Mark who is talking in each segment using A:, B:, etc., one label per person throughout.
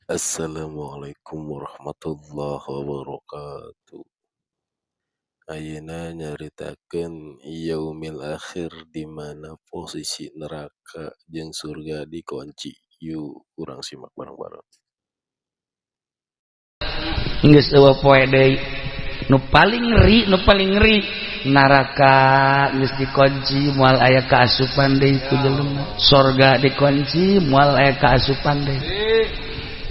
A: Assalamualaikum warahmatullahi wabarakatuh. Ayeuna nyaritakeun yaumil akhir di mana posisi neraka jeung surga dikunci. Yuk urang simak bareng-bareng.
B: Geus eueuh poe deui. Nu paling ngeri, nu paling ngeri neraka geus dikunci moal aya kaasupan deui ku jelema. Sorga dikunci moal aya kaasupan deui.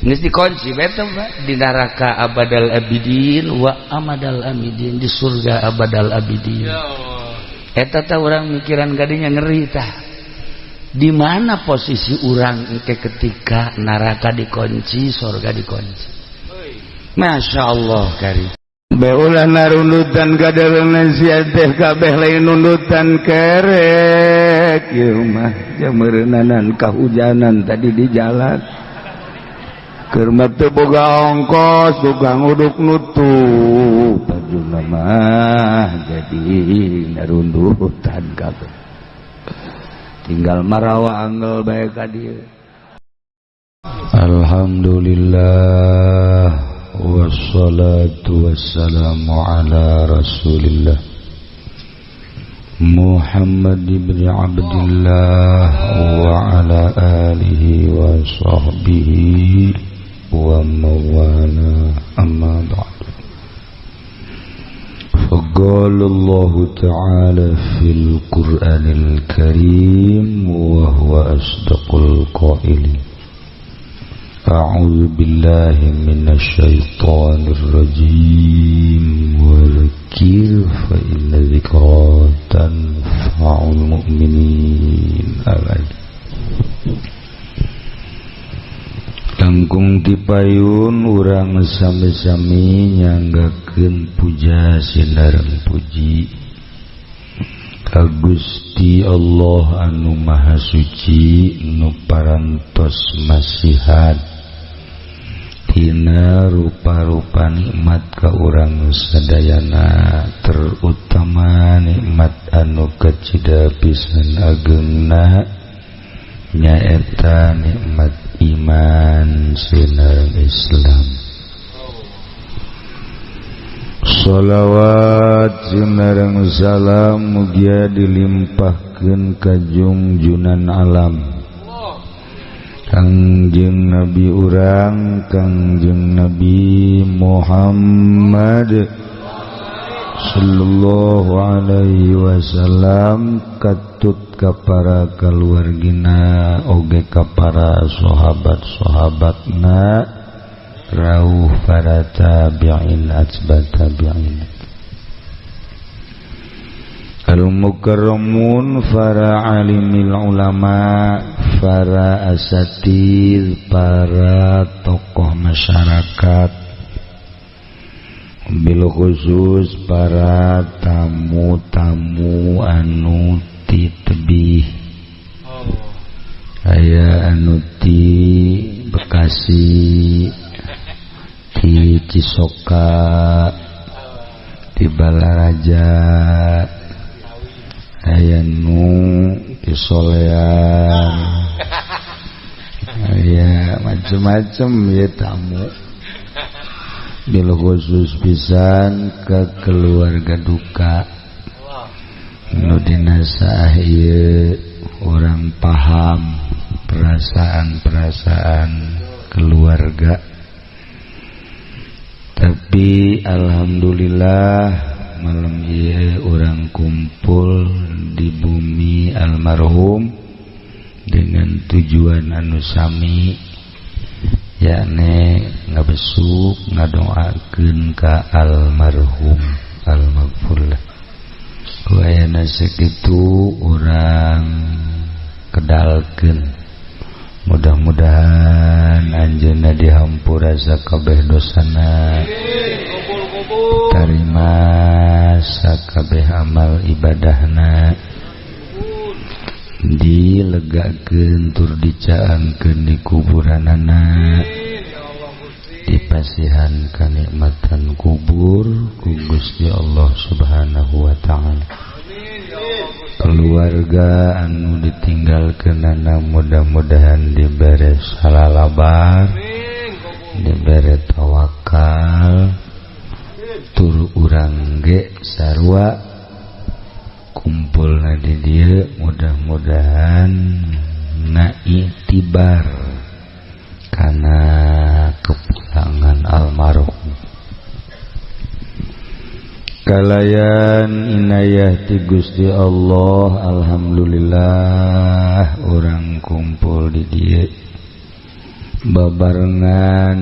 B: Geus dikunci beta di neraka abadal abidin wa amadal amidin, di surga abadal abidin. Eta tah urang mikiran gadinya ngeri tah. Di mana posisi urang engke ketika neraka dikunci, surga dikunci. Masya Allah kari.
C: Beulah narundutan kadarna sia teh kabeh lain nundutan kerek ieu mah jameureunana kahujanan tadi di jalan. Keur mah teu boga ongkos tukang uduk nutup bajuna mah jadi narundutan kabeh. Tinggal marawa anggel bae ka dieu.
D: Alhamdulillah wassalatu wassalamu ala Rasulillah Muhammad ibn Abdullah wa ala alihi wa sahbihi wa mawala, amma ba'd. فقال الله تعالى في القرآن الكريم وهو أصدق القائلين أعوذ بالله من الشيطان الرجيم وذكر فإن ذكرى تنفع المؤمنين.
C: Langkung tipayun urang sami-sami nyanggakeun puja sinareng puji ka Gusti Allah anu Maha Suci nu parantos masihat tina rupa-rupa nikmat ka urang sadayana, terutama nikmat anu kacida pisan agengna nyaeta nikmat iman sinar Islam. Sholawat sinareng salam mugia dilimpahkeun ka jungjunan alam Kangjeng Nabi urang Kangjeng Nabi Muhammad sallallahu alaihi wasallam, katut ka para kaluargina oge ka para sahabat-sahabatna rauh para tabi'in atba tabi'in al-mukarramun, para alimil ulama, para asatid, para tokoh masyarakat, bil khusus para tamu-tamu anu ti tebih, aya anu ti Bekasi, ti Cisoka, ti Balaraja, aya nu ti Solean, aya macem-macem ya tamu. Bil khusus pisan ke keluarga duka nu dina saah ieu urang paham perasaan-perasaan keluarga, tapi alhamdulillah malam ieu urang kumpul di bumi almarhum dengan tujuan anu sami, yakni ngabesuk ngadoakeun ka almarhum almaghfurlah. Ku ayana sakitu urang kedalkeun, mudah-mudahan anjeunna dihampura sakabeh dosana, tarima sakabeh amal ibadahna, dilegakeun tur dicaangkeun di kuburanana, dipasihan kanikmatan kubur ku Gusti Allah Subhanahu wa ta'ala. Keluarga anu ditinggalkeunana mudah-mudahan dibere salalabar, Dibere tawakal tur urang ge sarua kumpulna di dieu mudah-mudahan na itibar kana kepulangan almarhum. Kalayan inayah ti Gusti Allah, alhamdulillah urang kumpul di dieu babarengan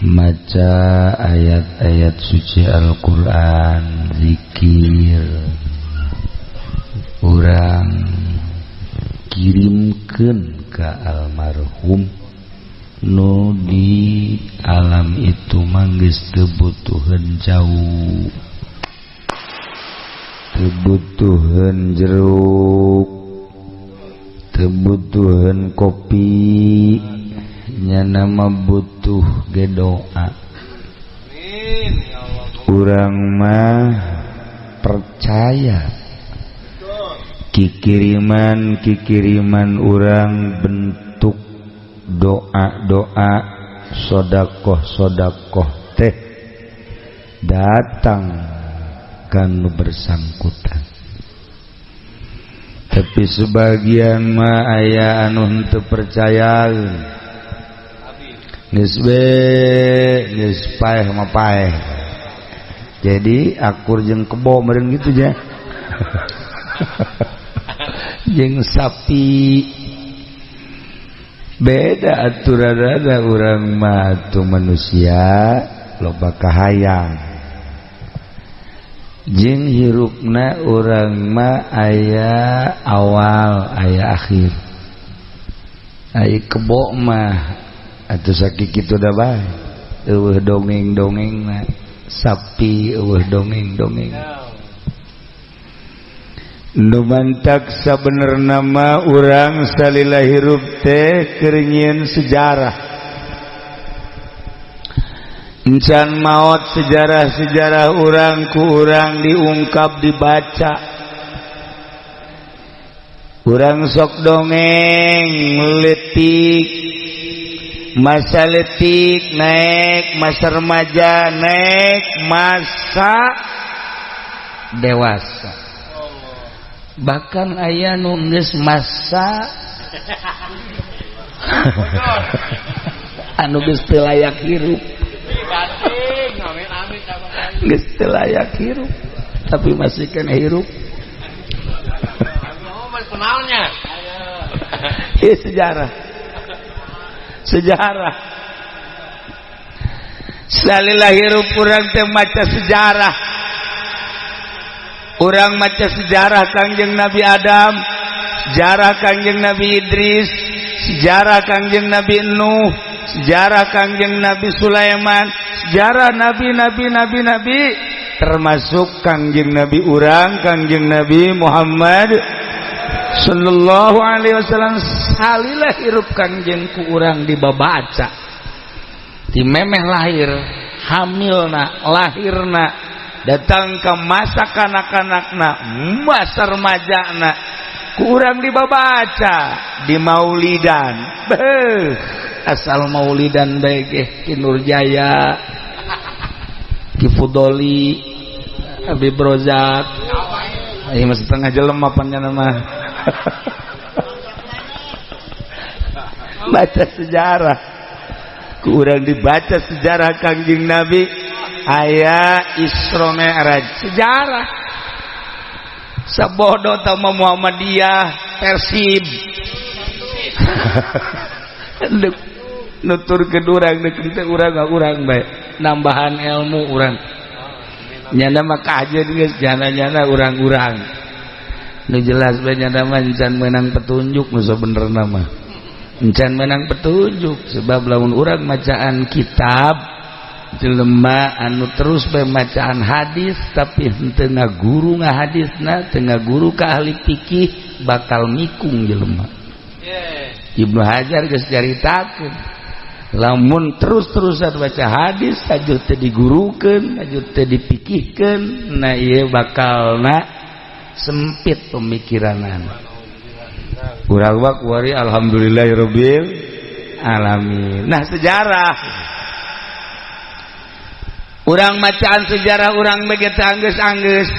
C: maca ayat-ayat suci Al-Qur'an, zikir urang kirimkeun ka almarhum nu di alam itu mah geus teu butuheun jauh, teu butuheun jeruk, teu butuheun kopi, nyana mah butuh ge doa. Urang mah percaya kikiriman urang bentuk doa-doa, sodakoh-sodakoh teh datang kan bersangkutan. Tapi sebagian mah aya anu henteu percaya, geus we geus paeh mah paeh. Jadi akur jeung kebo meureun gitu ja. Jeung sapi beda aturan ada urang mah atuh manusia loba kahayang jeung hirupna urang mah aya awal aya akhir. Aya kebo mah atuh sakitu da bae eueuh dongeng-dongengna, sapi eueuh dongeng-dongeng. Nu mantak sabenerna mah urang salila hirup teh keur nyieun sejarah. Encan maot sejarah-sejarah urang ku urang diungkap dibaca. Urang sok dongeng leutik, masa leutik naik, masa remaja naik, masa dewasa. Bahkan aya nu geus masa anu geus teu layak hirup, geus teu layak hirup tapi masih kena hirup. Ieu sejarah, sejarah salila hirup urang teh maca sejarah. Urang maca sejarah Kangjeng Nabi Adam, sejarah Kangjeng Nabi Idris, sejarah Kangjeng Nabi Nuh, sejarah Kangjeng Nabi Sulaiman, sejarah nabi-nabi nabi-nabi, termasuk Kangjeng Nabi urang, Kangjeng Nabi Muhammad sallallahu alaihi wasallam. Salila hirup Kangjeng ku urang dibabaca. Ti memeh lahir, hamilna, lahirna, datang ke masa kanak-kanakna, masa remajana, ku urang dibabaca di maulidan. Beuh, asal maulidan bae ge Ki Nurjaya, Ki Fudoli, Habib Rozak. Ieu mah setengah jelema pan nya mah. Baca sejarah, ku urang dibaca sejarah Kangjeng Nabi. Aya Isra Mi'raj sejarah. Sabodo tama Muhammadiyah Persib. Nuturkeun urang deuk teh urang urang bae nambahan ilmu urang. Nyana mah kajeun geus jana-jana urang-urang. Nu jelas bae nyana mah encan meunang petunjuk nu sabenerna mah. Encan meunang petunjuk sebab lamun urang macaan kitab jelema anu terus bae macaan hadis tapi henteu ngaguru ngahadisna, teu ngaguru ka ahli fikih bakal mikung jelema. Ibnu Hajar geus caritakeun lamun terus-terusan baca hadis aju teu digurukeun, aju teu dipikihkeun, nah ieu bakalna sempit pemikiranana. Urang mah kuari alhamdulillahirabbil alamin. Nah sejarah urang macaan sejarah urang begitu anggeus-anggeus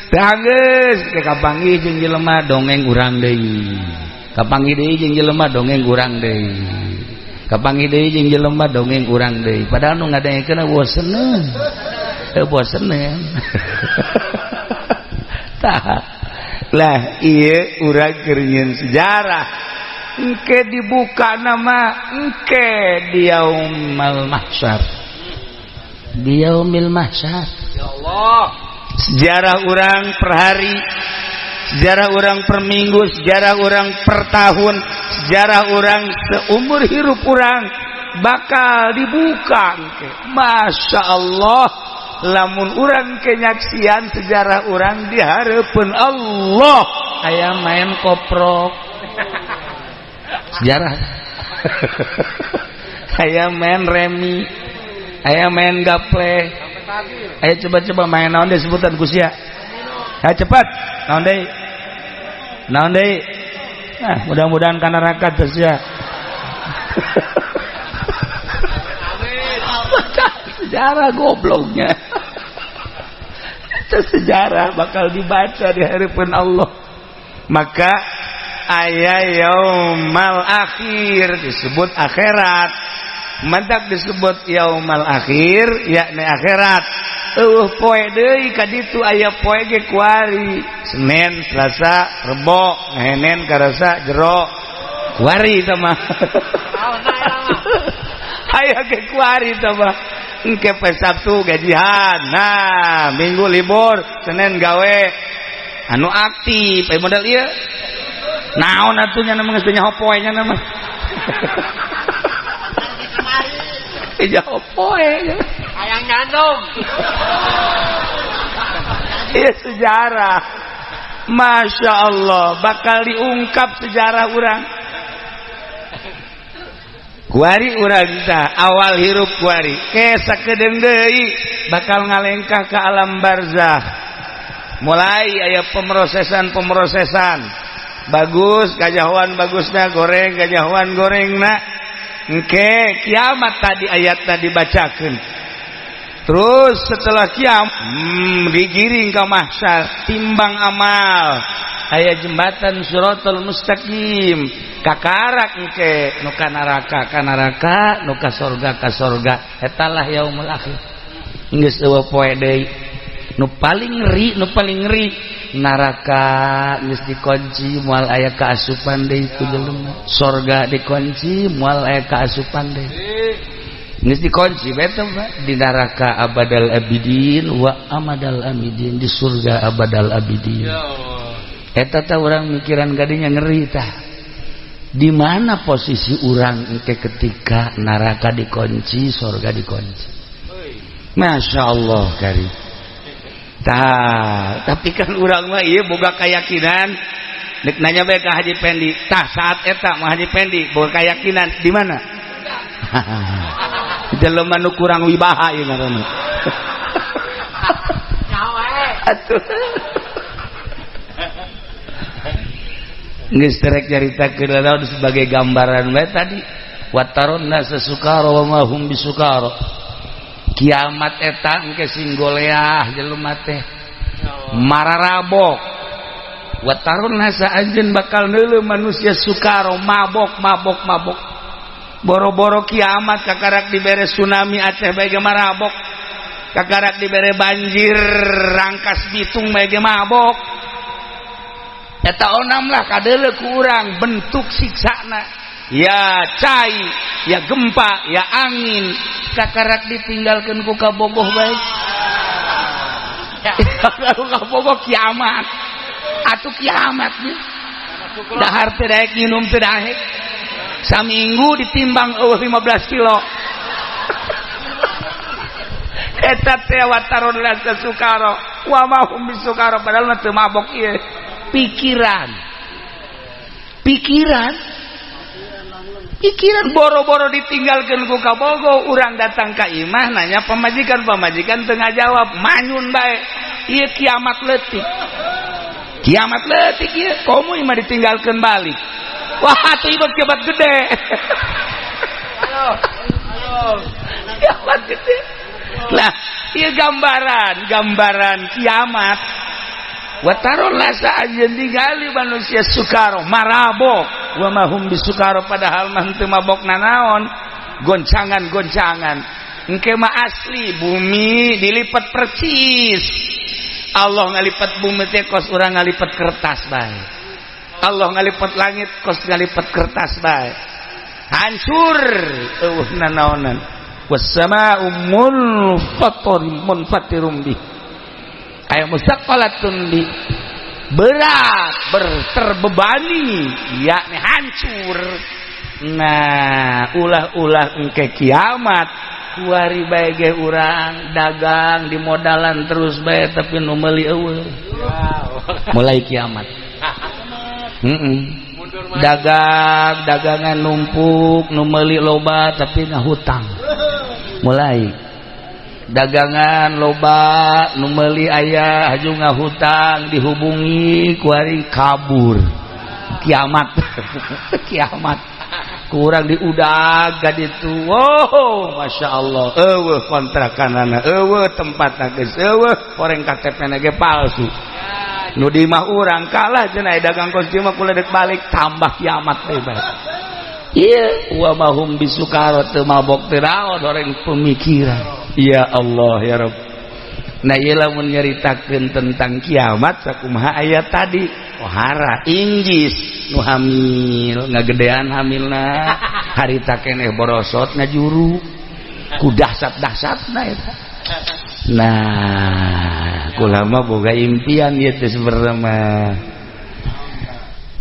C: teu anggeus ke kapanggih jeung jelema dongeng urang deui, kapanggih deui jeung jelema dongeng urang deui, kapanggih deui jeung jelema dongeng urang deui, padahal nu ngadengekeun boseneun, boseneun. Tah lah ieu urang keur nyieun sejarah engke dibuka nama engke di yaumul mahsyar, di yaumil mahsyar.
E: Ya Allah.
C: Sejarah urang per hari, sejarah urang per minggu, sejarah urang per tahun, sejarah urang seumur hirup urang bakal dibuka engke. Masya Allah, lamun urang kenyaksian sejarah urang di hareupeun Allah.
B: Aya main koprok sejarah,
C: aya main remi, aya main gaple, ayo coba-coba main naon deui sebutan ku sia. Ayo cepat, naon deui, naon deui. Nah, mudah-mudahan kana neraka teh sia. Sejarah gobloknya. Itu sejarah bakal dibaca di hadapan Allah. Maka aya yaumal akhir disebut akhirat. Mantak disebut yaumal akhir yakni akhirat. Eueuh poe deui ka ditu aya poe ge kuari. Senin, Selasa, Rebo, ngahenen, Karasa, Jero. Kuari tah mah. Aya ge kuari tah mah. Engke poe Sabtu gajihan. Nah, Minggu libur, Senin gawe. Anu aktif, aya modal ieu. Naon atuh nya mah geus teu nyaho poe nya mah. Nyaho poe.
E: Hayang nyandung.
C: Ieu sejarah. Masya Allah, bakal diungkap sejarah urang. Kuari urang tah awal hirup kuari ke sakedeung deui bakal ngalengkah ke alam barzah. Mulai aya pemrosesan-pemrosesan. Bagus kajahoan bagusna goreng, kajahoan gorengna. Engke kiamat tadi ayatna dibacakeun. Terus setelah kiamat digiring ka mahsyar, timbang amal. Aya jembatan Siratal Mustaqim. Kakarak engke nu ka neraka ka neraka, nu ka sorga ka sorga. Eta lah yaumul akhir. Geus eueuh poe deui. Nu paling ngeri, nu paling ngeri neraka geus dikunci moal aya kaasupan deui ku jelema. Sorga dikunci moal aya kaasupan deui. Geus dikunci bae teh di neraka abadal abidin wa amadal amidin, di surga abadal abidin.
E: Ya Allah.
B: Eta teh urang mikiran gadinya ngeri tah. Di mana posisi urang engke ketika neraka dikunci, sorga dikunci.
C: Masya Allah kari. Tah, tapi kan urang mah ieu boga keyakinan. Nek nanya bae ka Haji Pendi, tah saat eta mah Haji Pendi boga keyakinan di mana? Jelema nu kurang wibaha ieu ngaranna. Atuh. Geus terek nyaritakeun naon sebagai gambaran bae tadi. Wataronna sasukara wa ma hum bisukara. Kiamat eta engke sing goleah jelema teh mararabok. Wataronna sa anjeun bakal neuleuh manusia sukaro mabok mabok mabok. Boro-boro kiamat kakarak dibere tsunami Aceh bae ge marabok. Kakarak dibere banjir Rangkas Bitung bae ge mabok. Eta onam lah kadeuleuh ku urang bentuk siksana. Ya cai, ya gempa, ya angin, kakarak ditinggalkeun ku kabogoh bae. Ku kabogoh kiamat. Atuh kiamat nya. Dahar teu daek nginum teu daek. Saminggu ditimbang eueuh 15 kilo. Eta teh watarun la sukaro wa ma hum bisukaro, padahal mah teu mabok ieu. Pikiran. Pikiran. Pikiran boro-boro ditinggalkeun ku kabogo, urang datang ka imah nanya pamajikan, pamajikan teu ngajawab, manyun bae. Ieu kiamat leutik. Kiamat leutik ieu, komo imah ditinggalkeun balik.
B: Wah atuh ieu kiamat gede. Kiamat gede. Lah, ieu gambaran kiamat. Wataron lasa aja ningali manusia sukaro marabok wa mahum bisukaro padahal mah teu mabok nanaon, goncangan-goncangan. Engke mah asli bumi dilipat percis. Allah ngalipat bumi teh kos urang ngalipat kertas bae. Allah ngalipat langit kos ngalipat kertas bae. Hancur eueuh nanaonan. Was-samaa'u munfatirum munfatirum bi. Aya musaqqalatun bi. Berat, terbebani, yakni hancur. Nah, ulah-ulah engke kiamat kuari bae ge urang dagang di modalan terus bae tapi nu meuli eueuh. Mulai kiamat. Dagang dagangan numpuk nu meuli loba tapi ngahutang. Mulai dagangan loba nu meuli aya haju ngahutang dihubungi kuari kabur. Kiamat. Kiamat. Kurang diudag itu. Wow, Masya Allah. Eueuh kontrakanana, eueuh tempatna geus eueuh, horeng KTP-na ge palsu. Nu di imah urang kalah cenah dagang kos di imah kula dek balik tambah kiamat teh bae. Ieu wa mahum bisukaro teu mabok teu naon horeng pemikiran. Ya Allah ya Rabb. Nah ieu lamun nyaritakeun tentang kiamat sakumaha ayat tadi. Ohara inggis nu hamil ngagedean hamilna harita keneh borosot ngajuru ku dahsat-dahsatna eta. Nah kula mah boga impian ieu teh sebenarnya mah.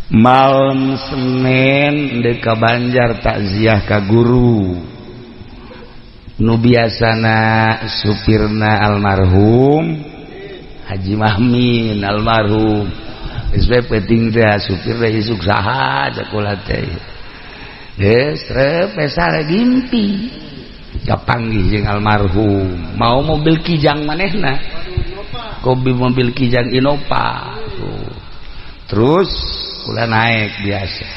B: Malam Senin deuk ka Banjar takziah ka guru nu biasana supirna almarhum Haji Mahmin almarhum. Geus bae penting teh supir teh isuk saha cakula teh. Geus rep sare gimpi. Kapanggih jeung almarhum. Mau mobil Kijang manehna. Kobi mobil Kijang Innova. Tuh. Terus kula naik biasa.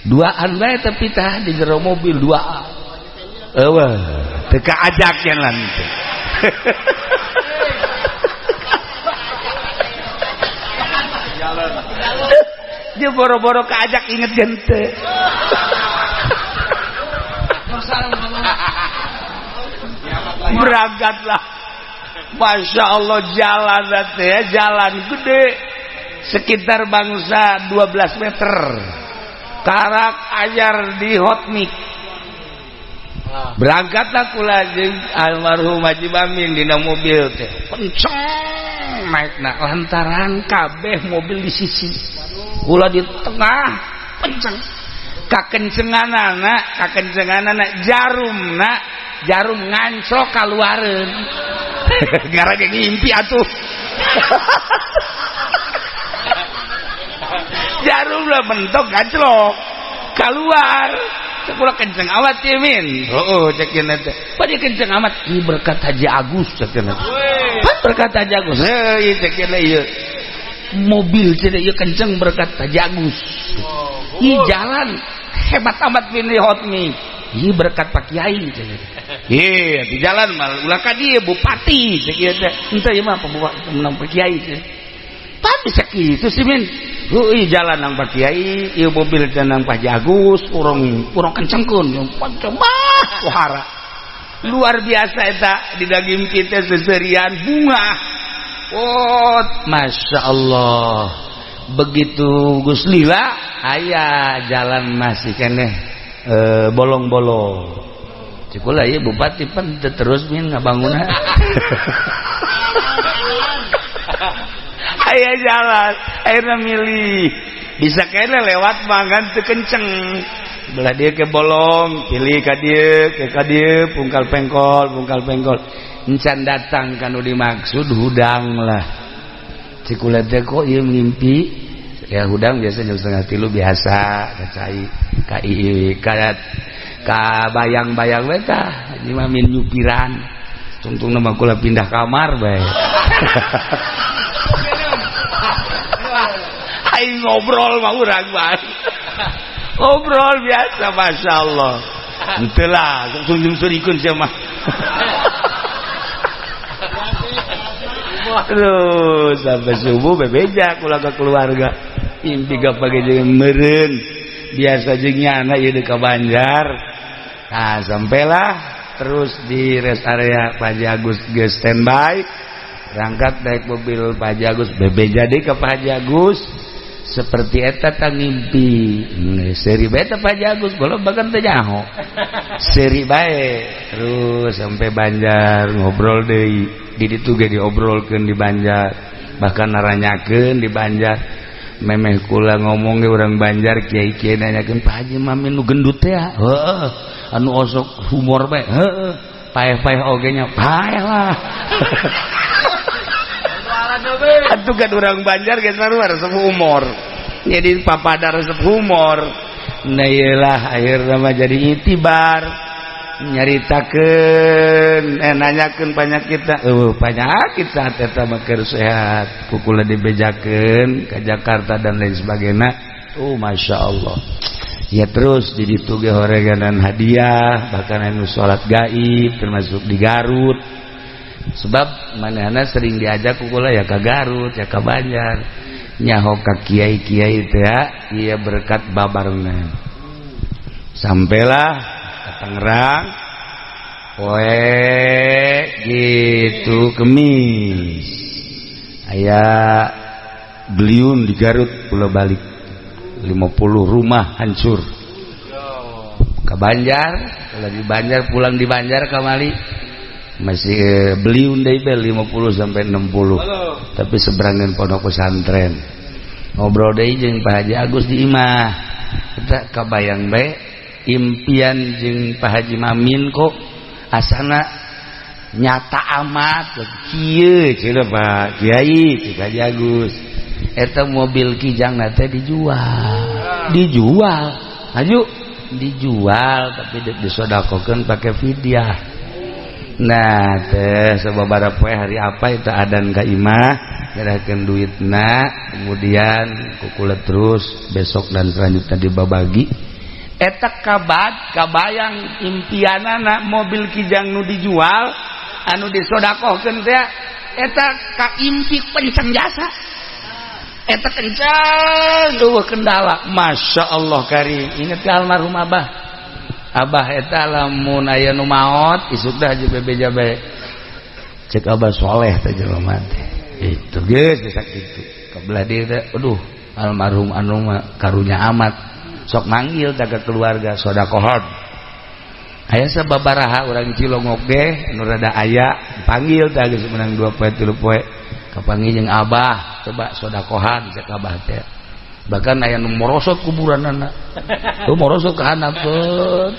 B: Duaan bae tapi tah di jero mobil duaan. Eueuh, teu kaajak lan teh. Dia boro-boro keajak inget gente. Berangkatlah. Masya Allah jalan ya, jalan gede sekitar bangsa 12 meter. Karak anyar di Hotmik. Berangkatlah kula jeung almarhum Haji Bamin dina mobil teh. Kenceng naikna lantaran kabeh mobil di sisi. Kula di tengah kenceng. Kakencenganana jarumna jarum nganclok kaluareun. Gara ge ngimpi atuh. Jarumna bentok nganclok kaluar. Kula kenceng amat ieu min. Heueuh cek ieu teh. Pan kenceng amat ieu berkat Haji Agus cek ieu teh. Pan berkat Haji Agus. Heuh ieu cek ieu ieu. Mobil cenah ieu kenceng berkat Haji Agus. Ieu jalan hebat amat bin Hotmi. Ieu berkat Pak Kiai cenah. Ieu di jalan mah ulah ka dieu bupati cek ieu teh. Henteu ieu mah menang Pak Kiai cenah. Pan bisa kitu sih min. Heuh jalan nang Pak Kiai, ieu mobil nang Pak Haji Agus, urang kencengkeun, kenceng mah wahara. Luar biasa eta di daging kita seserian bunga. Oh, Masya Allah. Begitu Gus Lila, aya jalan masih keneh bolong-bolong. Cukula ieu bupati pan terus min ngabangunna. Aya jalan, akhirnya milih. Bisa kayaknya lewat mangan teu kenceng. Belah dia ke bolong, pilih ka dieu, ke ka dieu, pungkal pengkol, pungkal pengkol. Encan datang kanu dimaksud hudang lah. Cikula teh kok ieu ngimpi. Ya hudang biasa jam 2:30 biasa kacai ka ieu ka bayang-bayang we tah. Ini mah min nyupiran. Tungtungna mah kula pindah kamar bae. Aing ngobrol mah urang bae.
C: Ngobrol biasa, Masya Allah. Henteu lah, sungjung surikun sia mah. Terus sampai subuh bebeja kula ke keluarga. Impi gapage jeung meureun. Biasa jeung nyana ieu ka Banjar. Nah, sampailah terus di rest area Pak Haji Agus geus standby. Berangkat naik mobil Pak Haji Agus, bebeja deui ka Pak Haji Agus. Seperti eta tang ngimpi seri bae teh Pak Haji Agus, golok bahkan teh nyaho. Seri bae terus sampai Banjar ngobrol deui. Di ditu ge diobrolkeun di Banjar, bahkan naranyakeun di Banjar. Memeh kula ngomong ge urang Banjar kiai-kiai nanyakeun Pak Haji Mamin nu gendut teh heeh, anu osok humor bae heeh, paeh-paeh oge nya paeh lah. Atuh kan urang Banjar geus sarua resep humor. Jadi papada resep humor. Nah iyalah akhirna mah jadi itibar nyaritakeun nanyakeun panyakitna. Panyakit saat eta mah keur sehat, kukula dibejakeun ka Jakarta dan lain sebagainya. Oh Masya Allah. Ya terus di ditu ge horeganan hadiah, bahkan anu salat gaib termasuk di Garut. Sebab manehna sering diajak kukula ya ka Garut, ya ka Banjar. Nyaho ka kiai-kiai teh ieu berkat babarengan. Sampailah ke Tangerang poe gitu Kemis. Aya beliun di Garut pula balik 50 rumah hancur. Ke Banjar, lagi Banjar pulang di Banjar kamali masih beliun deui 50 sampai 60. Tapi seberangan pondok pesantren. Ngobrol deui jeung Pak Haji Agus di imah. Kita kabayang bae impian jeung Pak Haji Mamin kok asana nyata amat kieu cenah Pak Kiai Pak Haji Agus. Eta mobil Kijang teh dijual. Dijual. Aju dijual tapi disodakokeun pakai fidyah. Nah teh sababaraha poe hari apa itu adan ka imah nyerahkeun duitna kemudian kukula terus besok dan selanjutnya dibabagi. Eta kabat kabayang impianana mobil Kijang nu dijual anu disodakohkeun teh eta ka impi kencang jasa. Eta kencang eueuh kendala. Masya Allah karim. Ingat ka almarhum Abah. Abah eta lamun aya nu maot isuk dah haji bebeja bae. Cek Abah soleh teh jelema teh. Itu geus bisa kitu. Kabelah dieu teh aduh almarhum anu mah karunya amat. Sok manggil teh ka keluarga sodakohon. Aya sababaraha urang Cilongok ge nu rada aya dipanggil teh geus menang 2 poe 3 poe. Kapanggih jeung Abah coba sodakohan cek Abah teh. Bahkan aya nu morosot kuburanana. Tuh morosot ka handapeun.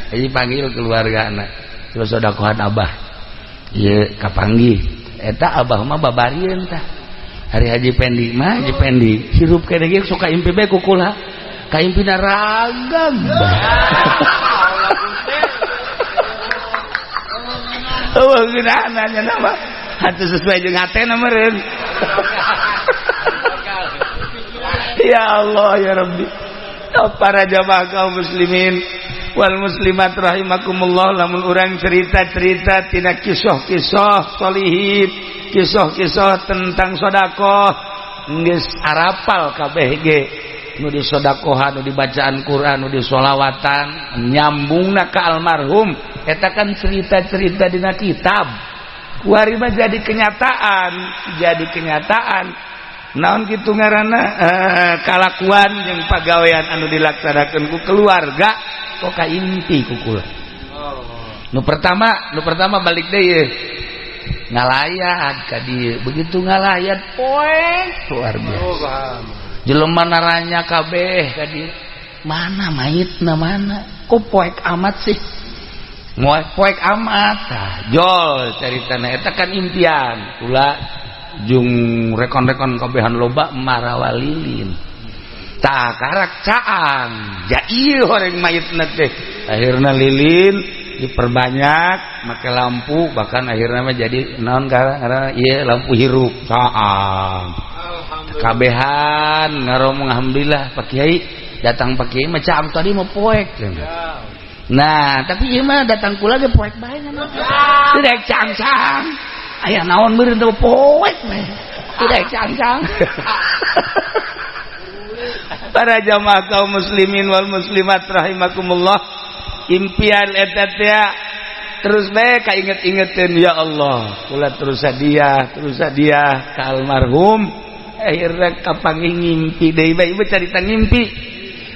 C: Jadi panggil keluargana. Coba sodakohan Abah. Ieu kapanggih. Eta Abah mah babarieun tah. Hari Haji Pendi mah Haji Pendi hirup keneh ge sok kaimpi bae ku kula. Kaimpina ragam. Eueuh geunahna nya mah. Hatu sesuai jeung hatena meureun. Ya Allah ya Rabbi. Para jamaah kaum muslimin wal muslimat rahimakumullah, lamun urang cerita-cerita tina kisah-kisah solihin, kisah-kisah tentang sodakoh geus arapal kabeh ge nu disodakohan, nu dibacaan Quran, nu disolawatan, nyambungna ka almarhum. Eta kan cerita-cerita dina kitab. Kuari mah jadi kenyataan, jadi kenyataan. Naon kitu ngaranna kalakuan jeung pagawean anu dilaksanakeun ku keluarga kok kaimpi ku kula. Nu pertama balik deui ngalayat ka dieu. Begitu ngalayat poek luar biasa. Jelema naranya kabeh ka dieu. Mana mayitna mana? Kok poek amat sih? Moek poek amat. Tah, jol caritana eta kan impian. Kula jung rekon-rekon kabehan loba marawa lilin. Tah karak caang. Ja ieu horeng mayitna teh. Akhirna lilin diperbanyak make lampu, bahkan akhirna mah jadi naon karena ieu lampu hirup caang. Kabehan ngaromong alhamdulillah Pak Kiai
B: Datang Pak Kiai mah caam tadi mah poek. Nah, tapi ieu mah datang kula ge poek bae nya. Teu daek cang-cang. Aya naon meureun teh poek bae. Teu daek cang-cang.
C: Para jamaah kaum muslimin wal muslimat rahimakumullah, impian eta teh terus bae kainget-ingeteun, ya Allah, kula terus hadiah ka almarhum, akhirnya kapanggih ngimpi deui bae. Ieu carita ngimpi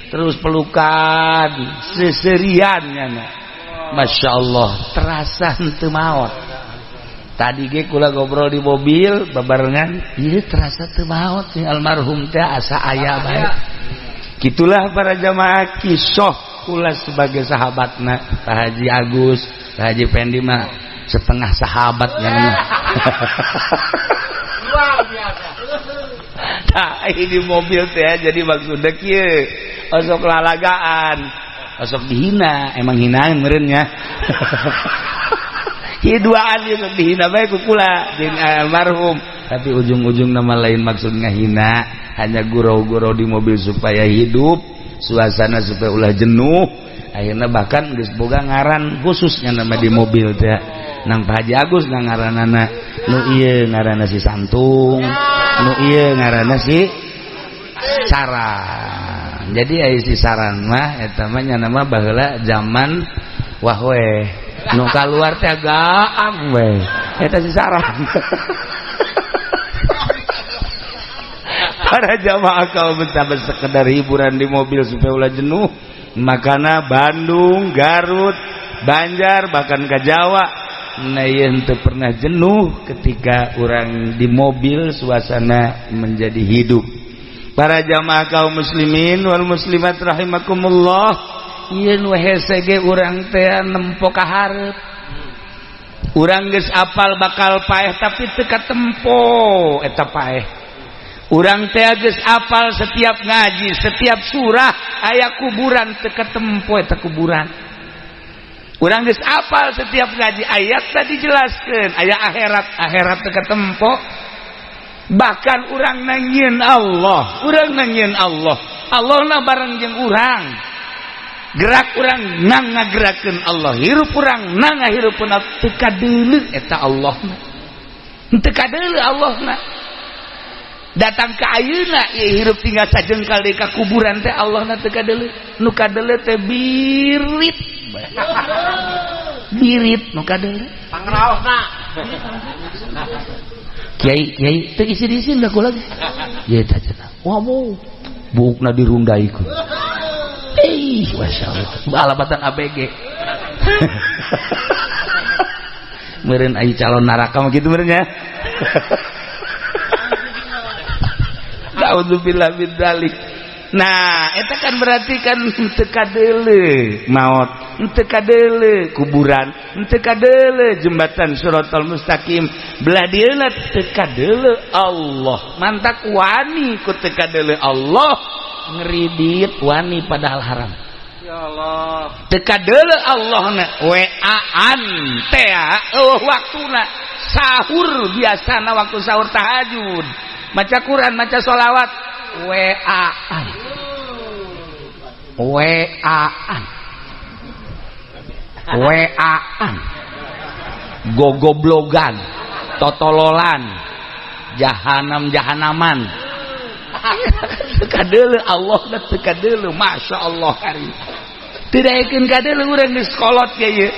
C: terus pelukan seserian nya. Masya Allah, terasa henteu maot. Tadi ge kula ngobrol di mobil babarengan, ieu terasa teu maot si almarhum teh, asa aya bae. Gitulah para jamaah, kisah kula sebagai sahabatna
B: Pak Haji Agus. Pak Haji Pendi mah setengah sahabat nya.
E: Luar biasa.
C: Nah, ini mobil teh jadi maksudnya kieu, osok lalagaan,
B: osok dihina, emang hinaan meureun nya.
C: Ieu duaan ieu sok dihina bae ku kula jeung almarhum,
B: tapi ujung-ujung nama lain maksud ngahina, hanya gurau-gurau di mobil supaya hidup suasana, supaya ulah jenuh. Akhirnya bahkan geus boga ngaran khususnya nama di mobil teh. Nang Pak Haji Agus nang ngaranana, nu ieu ngaranna si Santung, nu ieu ngaranna si Saran. Jadi aya si Saran mah eta mah nya nama baheula zaman wah we nu kaluar teh gaang we, eta si Saran.
C: Para jamaah kaum betapa sekedar hiburan di mobil supaya ulah jenuh, makana Bandung, Garut, Banjar, bahkan ke Jawa.
B: Nah, ieu henteu pernah jenuh ketika orang di mobil, suasana menjadi hidup.
C: Para jamaah kaum muslimin wal muslimat rahimakumullah,
B: ieu nu hese ge urang teh nempo ka hareup.
C: Urang geus apal bakal paeh tapi teu katempo eta paeh. Urang teh geus apal setiap ngaji, setiap surah aya kuburan, teu katempo eta kuburan. Urang geus apal setiap ngaji ayat tadi jelaskeun aya akhirat, akhirat teu katempo. Bahkan urang nangieun Allah, urang nangieun Allah, Allahna bareng jeung urang. Gerak urang nang ngagerakeun Allah, hirup urang nang ngahirupeun Allah, teu kadeuleu eta Allahna. Teu kadeuleu Allahna. Datang ke ayeuna ieu hirup tinggal sajengkal deui ka kuburan teh Allahna teu kadeuleu. Nu kadeuleu teh birit. Birit nu kadeuleu.
E: Pangraosna.
B: Kiai kiai teu isi-isi da kula ge. Ye tah cenah. Wah mu buukna dirundaikeun. Ih, masyaallah. Alabatan ABG. Meureun aya calon neraka mah kitu meureun nya.
C: Nauzubillah min dzalik. Nah, eta kan berarti kan teu kadeuleu maot, teu kadeuleu kuburan, teu kadeuleu jembatan Shiratal Mustaqim, belah dieuna teu kadeuleu Allah. Mantak wani ku teu kadeuleu Allah,
B: ngeridit wani padahal haram.
E: Ya Allah.
C: Teu kadeuleu Allahna WA-an teh eueuh waktuna sahur, biasana waktu sahur tahajud, maca Quran, maca sholawat, WA-an.
B: WA-an. WA-an. Gogoblogan, totololan, jahanam-jahanaman.
C: Teu kadeuleu Allah, teu kadeuleu, Masya Allah kari. Teu daekeun kadeuleu urang geus kolot ge ieu.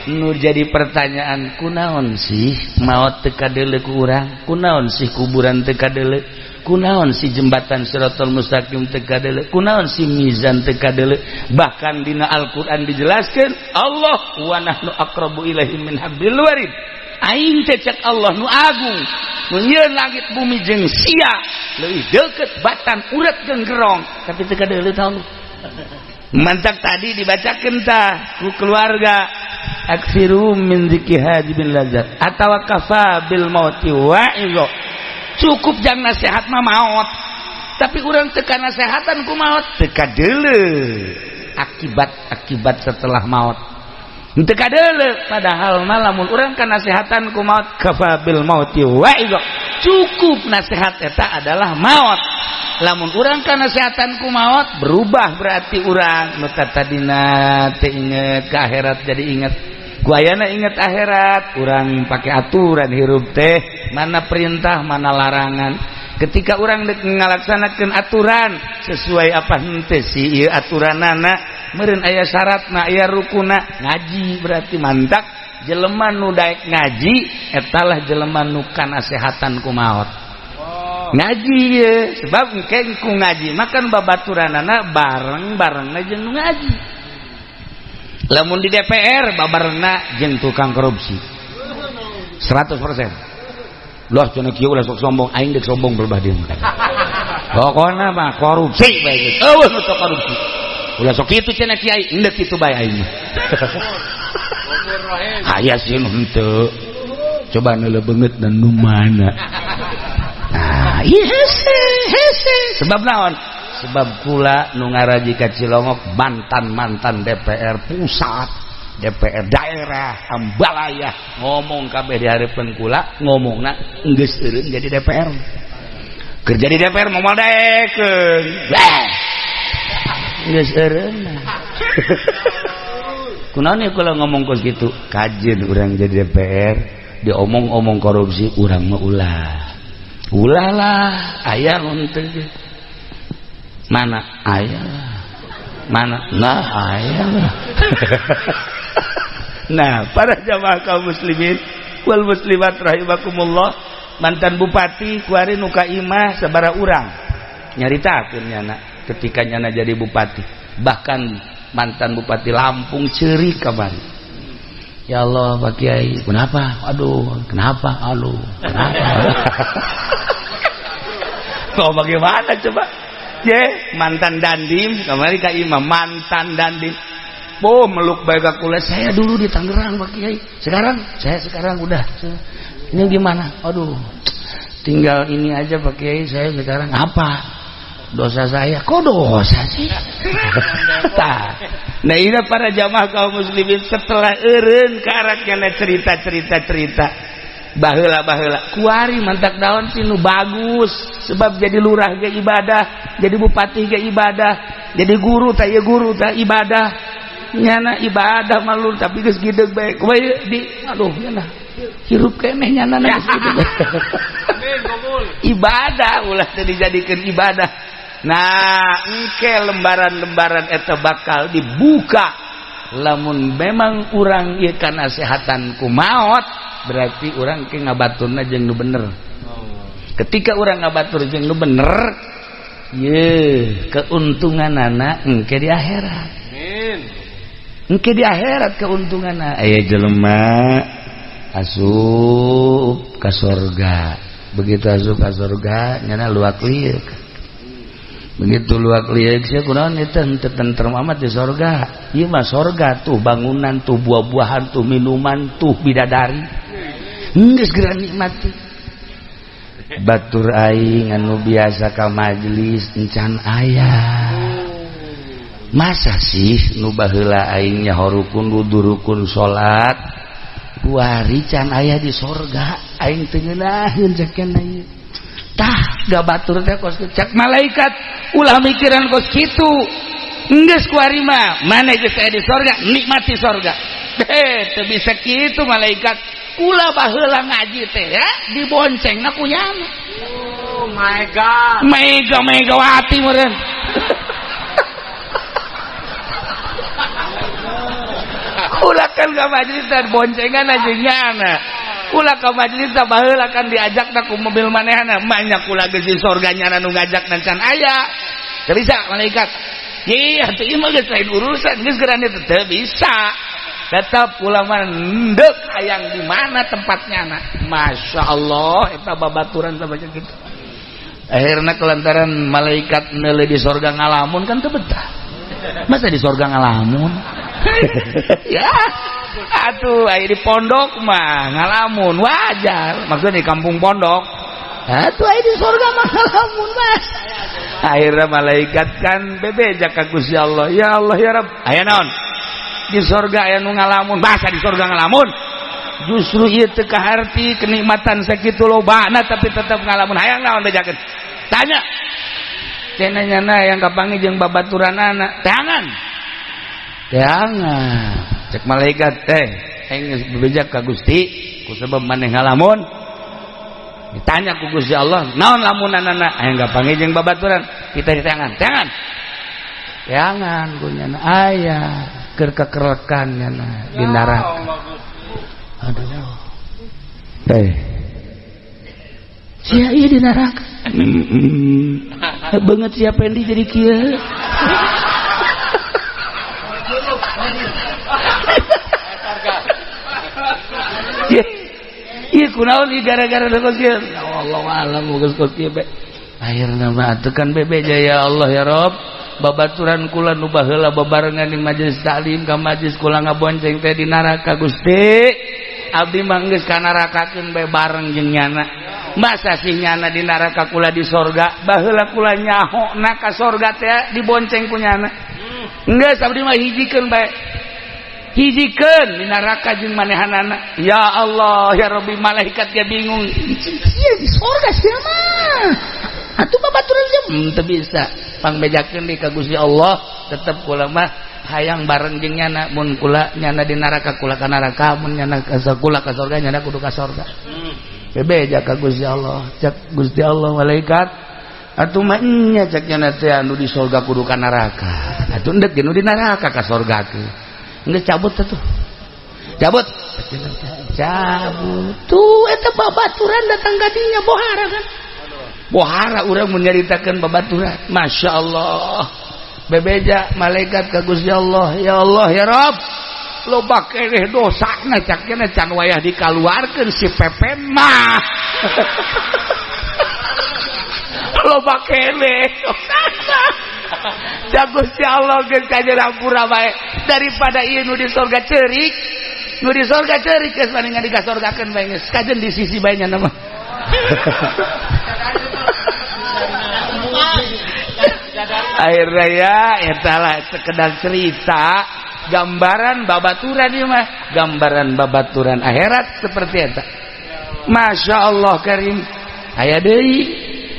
B: Nu jadi pertanyaan, kunaon sih maot teu kadeuleu ku urang? Kunaon sih kuburan teu kadeuleu? Kunaon si jembatan Shiratal Mustaqim teu kadeuleu? Kunaon si mizan teu kadeuleu? Bahkan dina Al-Qur'an dijelaskeun Allah wa nahnu aqrabu ilaihi min hablil warid. Aing teh cek Allah nu agung, nu nyieun langit bumi jeung sia, leuwih deukeut batan urat jeung gerong, tapi teu kadeuleu ta Allah.
C: Mantak tadi dibacakeun tah ku keluarga, aksiru min dzikri hajibin lazat atawa kafa bil mauti wa'izo. Cukup jang nasihat mah maot, tapi urang teu kanasehatan ku maot, teu kadeuleu akibat-akibat setelah maot, teu kadeuleu. Padahal mah lamun urang kanasehatan ku maot, kafa bil mauti wa'izo, cukup nasihat eta adalah maot.
B: Lamun urang kanasehatan ku maot berubah, berarti urang nu tadina teu inget ke akhirat jadi inget. Ku ayana inget akhirat, urang pakai aturan hirup teh, mana perintah, mana larangan. Ketika urang dek ngalaksanakeun aturan sesuai apa henteu sih ieu aturanana, meureun aya syaratna, aya rukuna. Ngaji berarti mantak jelema nu daek ngaji etalah jelema nu kanasehatan ku maot. Ngaji ye, sebab engke ku ngaji makan babaturanana bareng-bareng jeung nu ngaji. Lamun di DPR babarengna jeung tukang korupsi 100%. Loh, cenah kieu, ulah sok sombong, aing dek sombong berbah dia. Pokona mah korupsi bae geus. Eueuh nu sok korupsi. Ulah sok kitu cenah kiai, endek kitu bae aing. Aya sih nu henteu. Coba nu beungeut dan nu mana. Nah, ieu hese, hese. Sebab naon? Sebab kula nu ngaraji ka Cilongok mantan-mantan DPR pusat, DPR daerah, ambalaya ngomong kabeh di hareupeun kula, ngomongna geus eureun jadi DPR. Kerja di DPR moal daekeun. Bah. Geus eureun. Kunaon ieu kula ngomong kos kitu? Kajeun urang jadi DPR, diomong-omong korupsi urang mah ulah. Ulah lah, aya nu henteu. Mana? Aya lah. Mana? Nah, aya lah. Nah, para jamaah kaum muslimin wal muslimat rahimakumullah, mantan bupati kuari nu ka imah sabara urang nyaritakeun nyana ketika nyana jadi bupati. Bahkan mantan bupati Lampung ceurik kamari. Ya Allah, Pak Kiai, kenapa? Aduh, kenapa? Aduh, kenapa? Kau bagaimana coba? Ye, mantan dandim kamari ka imah, mantan dandim. Oh, meluk bae ka kula, saya dulu di Tangerang, Pak Kiai. Sekarang saya sekarang udah. Ini gimana? Aduh. Tinggal ini aja, Pak Kiai, saya sekarang apa? Dosa saya. Kok dosa sih? Tah. Nah, ini para jamaah kaum muslimin setelah eureun karaknya cerita-cerita cerita. Baheula baheula kuari mantak daun sih nu bagus, sebab jadi lurah ge ibadah, jadi bupati ge ibadah, jadi guru tah, ieu guru tah ibadah nyana, ibadah malur, tapi geus gideg bae kumaha di aduh nyana hirup keneh nyana geus gideg. Ibadah ulah teu dijadikeun ibadah. Nah, engke lembaran-lembaran eta bakal dibuka lamun memang urang ieu kanasehatan ku maot, berarti urang ke ngabaturna jeung nu bener. Ketika urang ngabatur jeung nu bener, ye keuntunganana engke di akhirat.
E: Amin.
B: Engke di akhirat keuntunganna aya jelema asup ka sorga. Begitu asup ka sorga nyana luak lieuk. Begitu luak lieuk sia, kunaon eta henteu tentrem amat di sorga? Ieu mah sorga tuh bangunan tuh, buah-buahan tuh, minuman tuh, bidadari. Geus geura nikmati. Batur aing anu biasa ka majelis encan aya. Masa sih nu baheula aing nyaho rukun wudu, rukun salat, kuari can aya di sorga? Aing teu ngeunaheun cek ieu. Tah, ga batur teh kos cek malaikat, ulah mikiran kos kitu. Geus kuari mah maneh geus aya di sorga, nikmati sorga. Heh, teu bisa kitu malaikat. Kula baheula ngaji teh ya diboncengna ku nyana.
E: Oh my God.
B: Mega Megawati meureun. Kula kan ka majelis teh boncengan aja nyana. Kula ka majelis teh baheula kan diajakna ku mobil manehna, banyak kula geus di sorga nyana nu ngajak can aya. Teu bisa malaikat. Iya, teu ieu mah geus lain urusan, geus geura teu bisa. Tetap kula mah endek hayang di mana tempatnya na. Masya Allah, eta babaturan sama gitu. Akhirnya kelantaran malaikat neuleuh di sorga ngalamun kan teu betah. Masa di sorga ngalamun? Ya, atuh aya di pondok mah ngalamun wajar. Maksudnya di kampung pondok. Atuh aya di sorga mah ngalamun mas. Akhirnya malaikat kan bebeja ka Gusti Allah. Ya Allah ya Rabb, aya naon? Di sorga aya nu ngalamun. Masa di sorga ngalamun? Justru ieu teu kaharti kenikmatan sakitu lobana tapi tetep ngalamun. Hayang naon bejakeun? Tanya. Cenah nyana yang kapanggih jeung babaturanana. Teangan. Teangan. Cek malaikat teh, aing geus bebeja ka Gusti ku sebab maneh ngalamun. Ditanya ku Gusti Allah, naon lamunanana? Hayang kapanggih jeung babaturan. Kita diteangan, teangan. Teangan ku nyana aya keur kekerlekan nyana di neraka. Aduh. Sia ieu di neraka. Banget sia Pendi jadi kieu. Ieu kunaon ieu gara-gara kos kieu. Ya Allah alam geus kos kieu be. Akhirna mah atuh kan bebeja ya Allah ya Rob. Babaturan kula nu baheula babarengan di majelis taklim ka majelis kula ngabonceng teh di neraka Gusti. Abdi mah geus ka nerakakeun bae bareng jeung nyana. Masa sih nyana di neraka kula di sorga, baheula kula nyaho na ka sorga teh dibonceng ku nyana. Geus abdi mah hijikeun bae. Hijikeun di neraka jeung manehanana. Ya Allah ya Rabbi, malaikat ge bingung. Sia di sorga sia mah. Atuh babaturan jeung teu bisa. Pangbejakeun deui ka Gusti Allah, tetep kula mah hayang bareng jeung nyana. Mun kula nyana di neraka kula ka neraka, mun nyana ka kula ka sorga nyana kudu ka sorga. Bebeja ka Gusti Allah, cek Gusti Allah malaikat atuh mah nya cek nyana teh anu di sorga kudu ka neraka. Atuh endek nu di neraka ka sorga ke. Geus cabut atuh. Cabut. Cabut. Tuh eta babaturan datang ka dinya bohara kan. Bohara urang mun nyaritakeun babaturan. Masya Allah. Bebeja malaikat ka Gusti Allah, ya Allah ya Rabb. Loba keneh dosana cak keneh can wayah dikaluarkeun si Pepen mah. Loba keneh dosana. Cak Gusti Allah geus kajeun bae daripada ieu nu di sorga ceurik. Nu di sorga ceurik geus mendingan dikasorgakeun bae geus kajeun di sisi bae nya mah. Akhirnya ya eta lah sekedar cerita gambaran babaturan ieu mah, gambaran babaturan akhirat seperti eta. Masya Allah karim. Aya deui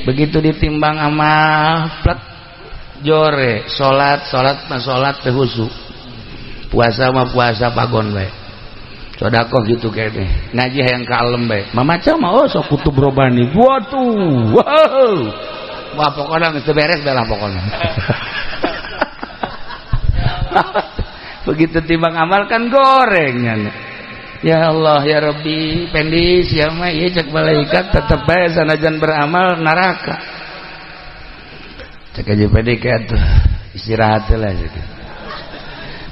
B: begitu ditimbang amal plek jore salat salat mah salat teu khusyuk, puasa mah puasa pagon bae, sedekah gitu keneh, ngaji hayang kalem bae, mamaca mah oh sok kutub robani waduh wow. Wah pokoknya geus beres belah pokoknya. Begitu timbang amal kan gorengnya. Ya Allah ya Rabbi, Pendi sia mah ieu cek malaikat tetep bae sanajan beramal neraka. Cek aja Pendi ke atuh istirahat lah cek.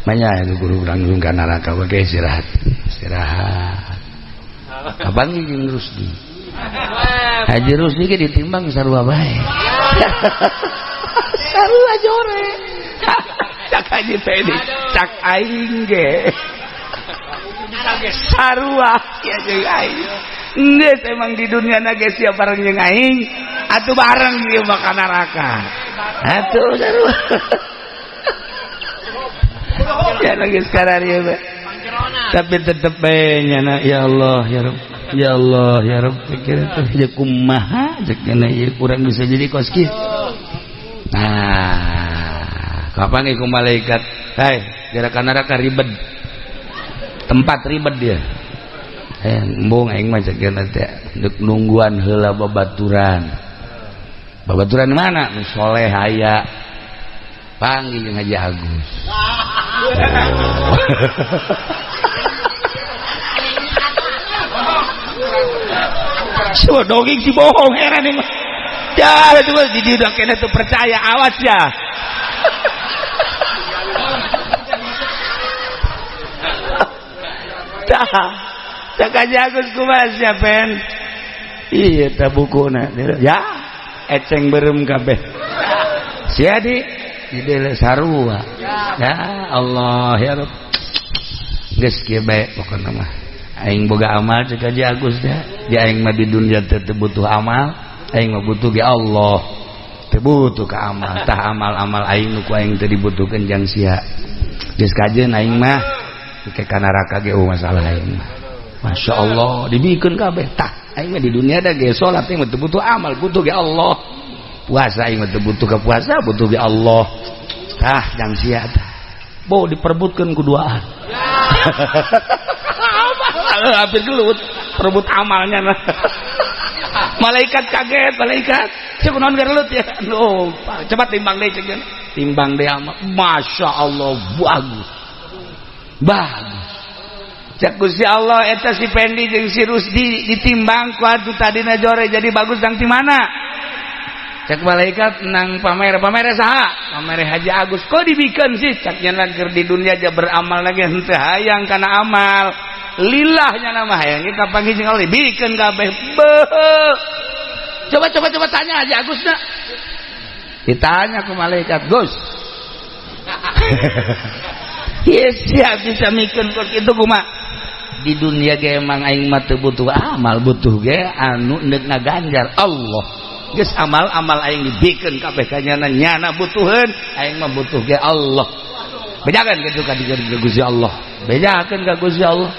B: Manya itu guru langsung ka neraka bae istirahat. Istirahat. Kapan jeung Rusdi? Haji Rusdi ge ditimbang sarua bae. Sarua jore. Cak Haji Pendi, cak aing ge. Sarua ya jeung aing. Geus emang di dunia na ge sia bareng jeung aing, atuh bareng ieu mah ka neraka. Atuh sarua. Ya lagi sekarang ieu mah. Tapi tetep bae nyana ya Allah ya Rabb. Ya Allah ya Rabb, pikir teh jeung kumaha cek nyana ieu kurang bisa jadi kos kieu. Nah, kapan iku malaikat? Hai, jarak neraka ribet. Tempat ribet dia. Embung aing mah cek nyana teh deuk nungguan heula babaturan. Babaturan mana? Nu soleh aya. Panggil jeung Haji Agus. Oh. Coba dongeng si bohong heran ini mah. Ya, itu mah di dieu kena tuh percaya awas ya. Tah, cak Haji Agus kumaha sia pen? Iya tah bukuna. Ya, eceng berem kabeh. Sia di di sarua. Ya Allah ya Rabb. Geus kieu bae pokona mah. Aing boga amal cek Haji Agus teh. Di aing mah di dunia teh teu butuh amal, aing mah butuh ge Allah. Teu butuh ka amal. Tah amal-amal aing nu ku aing teu dibutuhkeun jang sia. Geus kajeun aing mah ke ka neraka ge masalah aing mah. Masya Allah dibikeun kabeh. Tah aing mah di dunia da ge salat aing mah teu butuh amal, butuh ge Allah. Puasa aing mah teu butuh ka puasa, butuh bi Allah. Tah jang sia tah. Bo diperebutkeun ku duaan. Hampir gelut perebut amalnya nah. Malaikat kaget, malaikat. Cek naon gelut ya? Oh, cepat timbang deui cek. Timbang deui amal. Masya Allah bagus. Bagus. Cek Gusti Allah eta si Pendi jeung si Rusdi ditimbang ku atuh tadina jore jadi bagus nang ti mana? Cek malaikat nang pamer, pamer saha? Pamer Haji Agus. Kok dibikeun sih? Cek nya keur di dunia aja beramal lagi henteu hayang kana amal. Lillahnya nama hayang ge kapanggih jeung Allah dibikeun kabeh. Beuh. Coba coba coba tanya Haji Agus na. Ditanya ke malaikat, Gus. Yes, siap bisa mikeun kok kitu kumaha? Di dunia ge emang aing mah teu butuh amal, butuh ge anu neuk ngaganjar Allah. Geus amal-amal aing dibikeun kabeh ka nyana, nyana butuheun, aing mah butuh ge Allah. Bejakeun kitu ka Gusti Allah. Bejakeun ka Gusti Allah.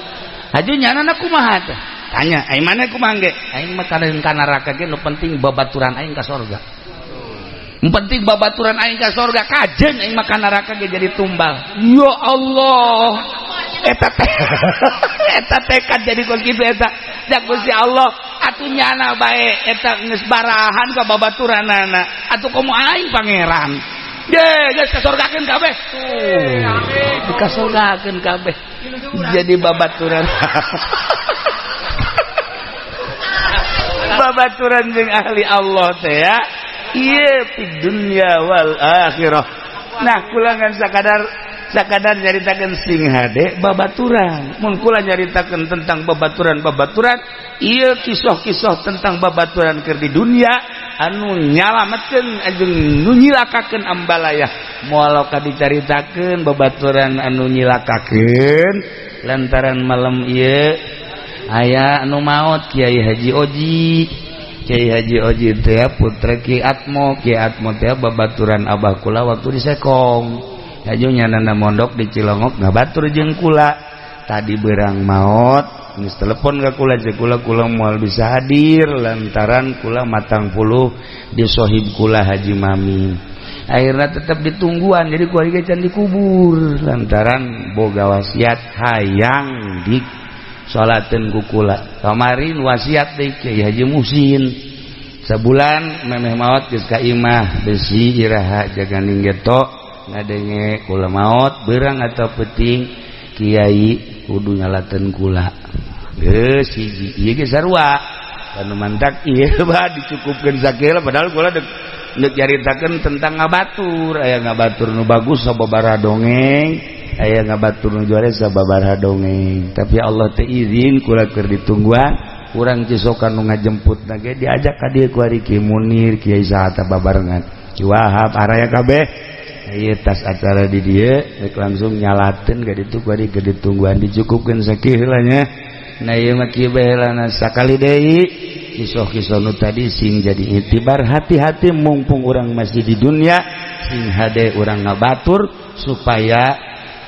B: Haju nyana na kumaha teh? Tanya, aing mana kumaha ge? Aing mah kana ka neraka ge nu penting babaturan aing ka sorga. Nu penting babaturan aing ka sorga, kajeun aing mah ka neraka ge jadi tumbal. Ya Allah. Eta teh eta tekad jadi kos kitu eta. Da Gusti Allah atuh nyana bae eta geus barahan ka babaturanana. Atuh komo aing pangeran. Ge geus kasorgakeun kabeh. Tuh, dikasorgakeun kabeh. Jadi babaturan. Babaturan jeung ahli Allah teh ya. Ieu di dunya wal akhirah. Nah, kula ngan sakadar nyaritakeun sing hade babaturan. Mun kula nyaritakeun tentang babaturan-babaturan, ieu kisah-kisah tentang babaturan keur di dunia anu nyalametkeun jeung nu nyilakakeun ambalayah. Moal ka dicaritakeun babaturan anu nyilakakeun lantaran malam ieu aya anu maot Kiai Haji Oji. Kiai Haji Oji teh putra Ki Atmo, Ki Atmo teh babaturan abah kula waktu di Sekong. Haji nyanana mondok di Cilongok ngabatur jeung kula. Tadi berang maot geus telepon ka kula, jeung kula kula moal bisa hadir lantaran kula matang puluh di sohib kula Haji Mami. Akhirna tetep ditungguan jadi ku ari can dikubur lantaran boga wasiat hayang di salateun ku kula. Kamarin wasiat deui Kiai Haji Muhsin. Sabulan memeh maot geus ka imah besi iraha jaga ninggeto ngadenge kula maot beurang atau peuting kiai kudu nyalateun kula. Geus hiji ieu ge sarua anu mantak ieu bah dicukupkeun sakieu padahal kula deuk nyaritakeun tentang ngabatur, aya ngabatur nu bagus sababaraha dongeng, aya ngabatur nu juara sababaraha dongeng. Tapi Allah teh izin kula keur ditungguan, urang Cisokan nu ngajemput na ge diajak ka dieu ku ari Ki Munir, Kiai Saha babarengan, Ki Wahab araya kabeh. Ieu tas acara di dieu rek langsung nyalateun ka ditu ku ari keur ditungguan dicukupkeun sakieu heula nya. Nah ieu mah kieu bae heulana sakali deui kisah-kisah nu tadi sing jadi itibar hati-hati mumpung urang masih di dunia sing hade urang ngabatur supaya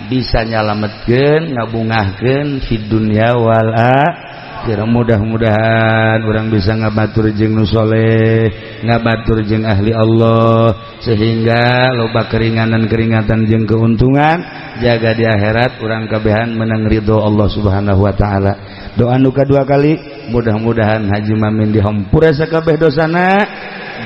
B: bisa nyalametkeun ngabungahkeun fid dunya wal akhirah. Mudah-mudahan urang bisa ngabatur jeung nu soleh, ngabatur jeung ahli Allah sehingga loba keringanan-keringatan jeung keuntungan jaga di akhirat urang kabehan menang ridho Allah Subhanahu wa taala. Doa nu kadua kali mudah-mudahan Haji Mamin dihampura sakabeh dosana,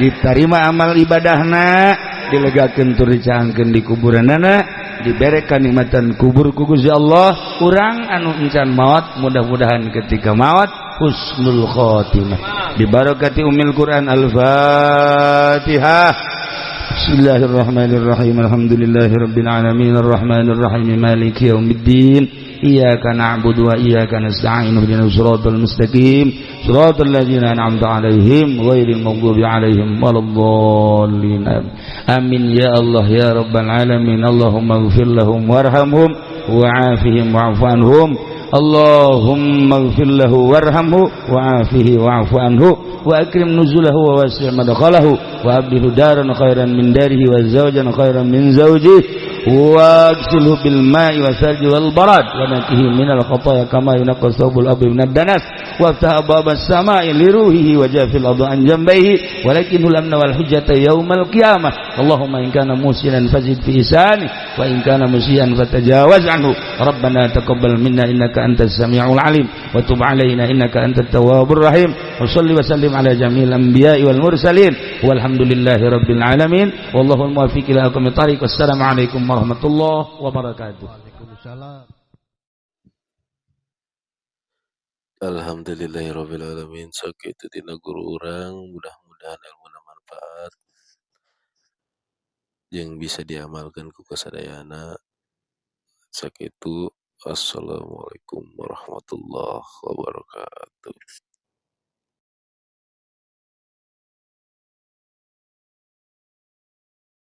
B: diterima amal ibadahna, dilegakeun tur dicaangkeun di kuburanana, dibere kanikmatan kubur ku Gusti Allah. Urang anu encan maot mudah-mudahan ketika maot husnul khotimah. Dibarokati umil Quran. Al-Fatihah. Bismillahirrahmanirrahim. Alhamdulillahirabbil alamin arrahmanirrahim maliki yaumiddin. Iyyaka na'budu wa iyyaka nasta'in ihdinas siratal mustaqim siratal ladzina an'amta 'alaihim ghairil maghdubi 'alaihim waladdallin. Amin ya Allah ya rabbal alamin. Allahumma ighfir lahum warhamhum wa'afihim wa'fu anhum. Allahumma ighfir lahu warhamhu wa'afihi wa'fu anhu wa akrim nuzulahu wa wasi' madkhalahu wa abdilhu daran khairan min darihi wa zawjan khairan min zawjihi. واغسله بالماء والثلج والبرد ونقه من الخطايا كما ينقى الثوب الأبيض من الدنس وافتح أبواب السماء لروحه وجاف الأرض عن جنبيه ولكنه الأمن والحجة يوم القيامة. اللهم إن كان محسنا فزد في إحسانه وإن كان مسيئا فتجاوز عنه. ربنا تقبل منا إنك أنت السميع العليم وتب علينا إنك أنت التواب الرحيم وصل وسلم على جميع الأنبياء والمرسلين والحمد لله رب العالمين والله الموفق إلى أقوم الطريق. والسلام عليكم ورحمة الله وبركاته.
E: Waalaikumsalam.
A: Alhamdulillahirabbil alamin. Sakitu tina guru urang, mudah-mudahan ilmuna manfaat jeung bisa diamalkan ku kasadayana. Sakitu, assalamualaikum warahmatullahi wabarakatuh.